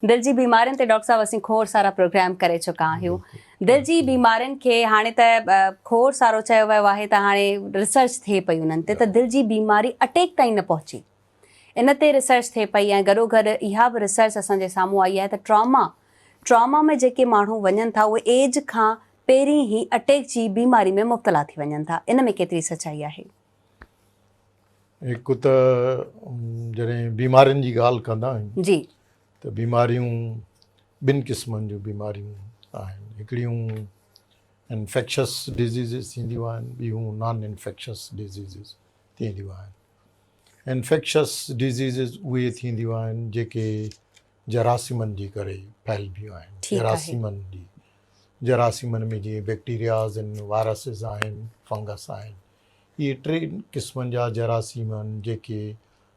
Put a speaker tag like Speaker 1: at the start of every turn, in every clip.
Speaker 1: دل جي بيمارين تي ڊاڪٽر صاحب اسين کوڙ سارا پروگرام ڪري چڪا آهيون دل جي بيمارين کي هاڻي ته کوڙ سارو چيو ويو آهي ته هاڻي ريسرچ ٿئي پئي انهن تي ته دل جي بيماري اٽيڪ تائين نه پهچي ان تي ريسرچ ٿئي پئي ۽ گڏو گڏ اها به ريسرچ اسان جي سامهون آئي آهي ته ٽراما ٽراما ۾ جيڪي ماڻهو وڃن ٿا اهي ايج کان پهرين ئي اٽيڪ جي بيماري ۾ مبتلا ٿي وڃن ٿا ان ۾ ڪيتري سچائي آهي؟
Speaker 2: هڪ ته جڏهن بيمارين جي ڳالهه ڪندا آهيون
Speaker 1: جي
Speaker 2: ته بيماريون ٻن قسمن جون بيماريون آهن هڪڙيون انفيڪشس ڊزيزز ٿينديون آهن ٻيون نان انفيڪشس ڊزيزز ٿينديون آهن انفيڪشس ڊزيزز اهي ٿينديون آهن جيڪي جراثيمن جي ڪري ڦهلبيون آهن جراثيمن جي جراثيمن ۾ جيئن بيڪٽيرياز آهن وائرسز آهن فنگس آهن اهي ٽن قسمن جا جراثيم آهن جيڪي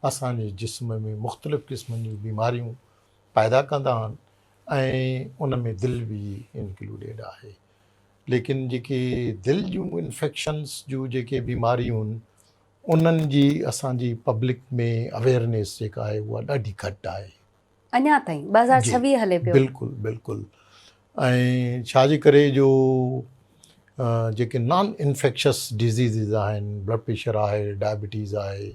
Speaker 2: اسان جي جسم ۾ مختلف قسمن جون بيماريون پيدا ڪندا آهن ۽ ان ۾ دل به انڪلوڊيڊ آهي ليڪن جيڪي دل جون انفيڪشنس جون جيڪي بيماريون آهن انهن جي اسان جي پبلڪ ۾ اويئرنيس جيڪا آهي اها ڏاڍي گهٽ آهي.
Speaker 1: اڃا تائين 2026 هلي پيو.
Speaker 2: بلڪل بلڪل ۽ ڇا جي ڪري جو جيڪي نان انفيڪشس ڊزيزز آهن بلڊ پريشر آهي ڊائبٽيز آهي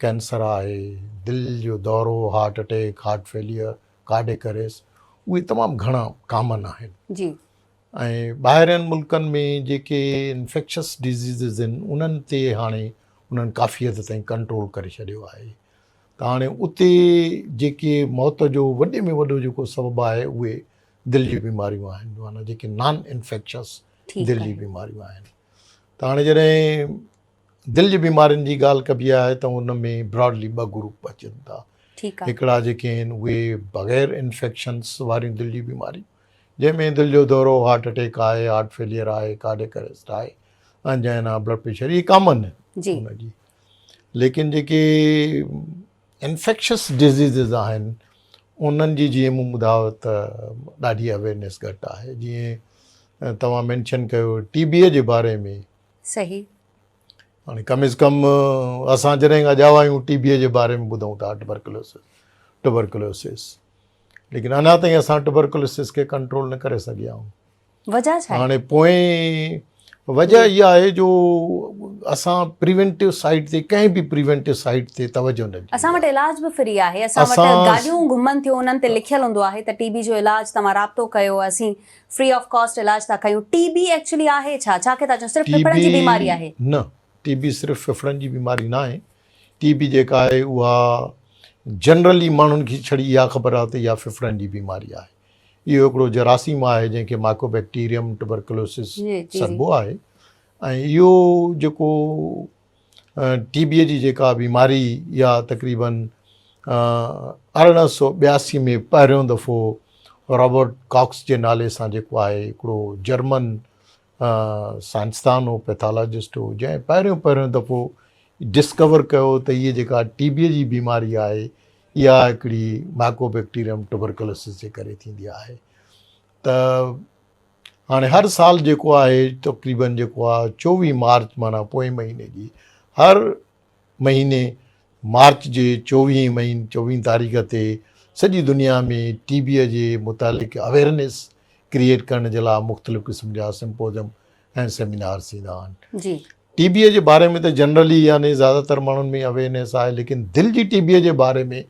Speaker 2: ڪينسر آهي دل جو دورو heart attack heart failure cardiac arrest اهي تمام گهڻا ڪامن آهن
Speaker 1: جي
Speaker 2: ۽ ٻاهرين ملڪن ۾ جيڪي انفيڪشس ڊزيزز آهن انهن تي هاڻي انهن ڪافي حد تائين ڪنٽرول ڪري ڇڏيو آهي ته هاڻي اتي جيڪي موت جو وڏي ۾ وڏو جيڪو سبب آهي اهي دل جون بيماريون آهن معنيٰ جيڪي نان انفيڪشس دل جي بيماريون آهن ته هاڻي جڏهن دل جي بيمارين جي ڳالهه ڪبي آهي ته ان ۾ براڊلي ٻه گروپ اچن ٿا هڪڙا جيڪي آهن اهي بغير انفيڪشنس واريون دل جي بيماريون جنهن ۾ دل جو دورو هارٽ اٽيڪ آهي هارٽ فيليئر آهي ڪارڊيڪ اريسٽ آهي انجائنا بلڊ پريشر اهي ڪامن آهن
Speaker 1: جي
Speaker 2: ان جي ليڪن جيڪي انفيڪشس ڊزيزز آهن انهن جي جيئن مون ٻڌايو ته ڏاڍي اويئرنيس گهٽ آهي جيئن توهان مينشن ڪيو ٽي بي جي باري ۾
Speaker 1: صحيح
Speaker 2: هاڻي ڪم از ڪم اسان جڏهن کان ڄاوا آهيون ٽي بي جي باري ۾ ٻڌون ٿا ٽبرڪلوسس ٽبرڪلوسس ليڪن اڃا تائين اسان ٽبرڪلوسس کي ڪنٽرول نه ڪري سگهيا آهيون
Speaker 1: وجه ڇا آهي؟
Speaker 2: هاڻي پوئين وجه اها آهي جو اسان پريونٽو سائيڊ تي ڪنهن به پريونٽو سائيڊ تي توجه نه ڏني
Speaker 1: اسان وٽ علاج به فري آهي اسان وٽ گاڏيون گهمن ٿيون انهن تي لکيل هوندو آهي ته ٽي بي جو علاج توهان رابطو ڪيو اسين فري آف ڪاسٽ علاج ٿا ڪيون ٽي بي ايڪچولي آهي ڇا ڇا کي ٿا چئون صرف ڦڦڙن جي بيماري آهي؟
Speaker 2: نه ٽي بي صرف ڦڦڙن جي بيماري نه آهي ٽي بي جيڪا آهي اها جنرلي ماڻهن کي ڇڙي اها خبر آهي ته اها ڦڦڙن جي بيماري آهي اهو هڪڙو جراثيم آهي جنهن کي مائڪوبيڪٽيريم ٽبرڪلوسس سڏبو آهي ۽ اهو جيڪو ٽي بي جي جيڪا بيماري اها تقريبن 1882 ۾ پهريون دفعو رابرٽ ڪاڪس جي نالي سان جيڪو آهي هڪڙو جرمن سائنسدان هو پيٿالاجسٽ هو جنهن پهريون پهريون دفعو ڊسڪور ڪيو ته هيء جيڪا ٽي بي جي بيماري آهي اها هڪڙي مائڪوبيڪٽيريم ٽبرڪلوسس جي ڪري ٿيندي آهي ته هاڻي هر سال جيڪو آهي تقريبن جيڪو آهي 24 مارچ معنيٰ پوئين مهيني جي هر مهيني مارچ جي چوويهين مهين چوويهين تاريخ تي سڄي دنيا ۾ ٽي بي جي متعلق اويئرنيس ڪريئيٽ ڪرڻ جي لاء مختلف قسم جا سمپوزيم ۽ سيمينارز ٿيندا آهن.
Speaker 1: جي.
Speaker 2: ٽي بي جي باري ۾ ته جنرلي يعني زياده تر ماڻهن ۾ اويئرنيس آهي ليڪن دل جي ٽي بي جي باري ۾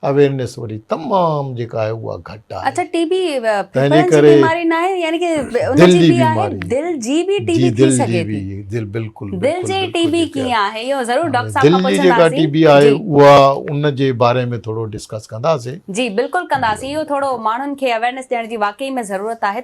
Speaker 2: اويئرنيس وري تمام جيڪا آهي اها گهٽ آهي.
Speaker 1: اڇا ٽي بي ڦڦڙن جي بيماري ناهي يعني ڪي ان جي به آهي دل جي به ٽي بي ٿي سگهي ٿي.
Speaker 2: دل بلڪل
Speaker 1: دل جي ٽي بي ڪيئن آهي اهو ضرور ڊاڪٽر صاحب کان
Speaker 2: دل جي جيڪا ٽي بي آهي اها ان جي باري ۾ ٿورو ڊسڪس ڪنداسين.
Speaker 1: جي بلڪل ڪنداسين اهو ٿورو ماڻهن کي اويئرنيس ڏيڻ جي واقعي ۾ ضرورت آهي.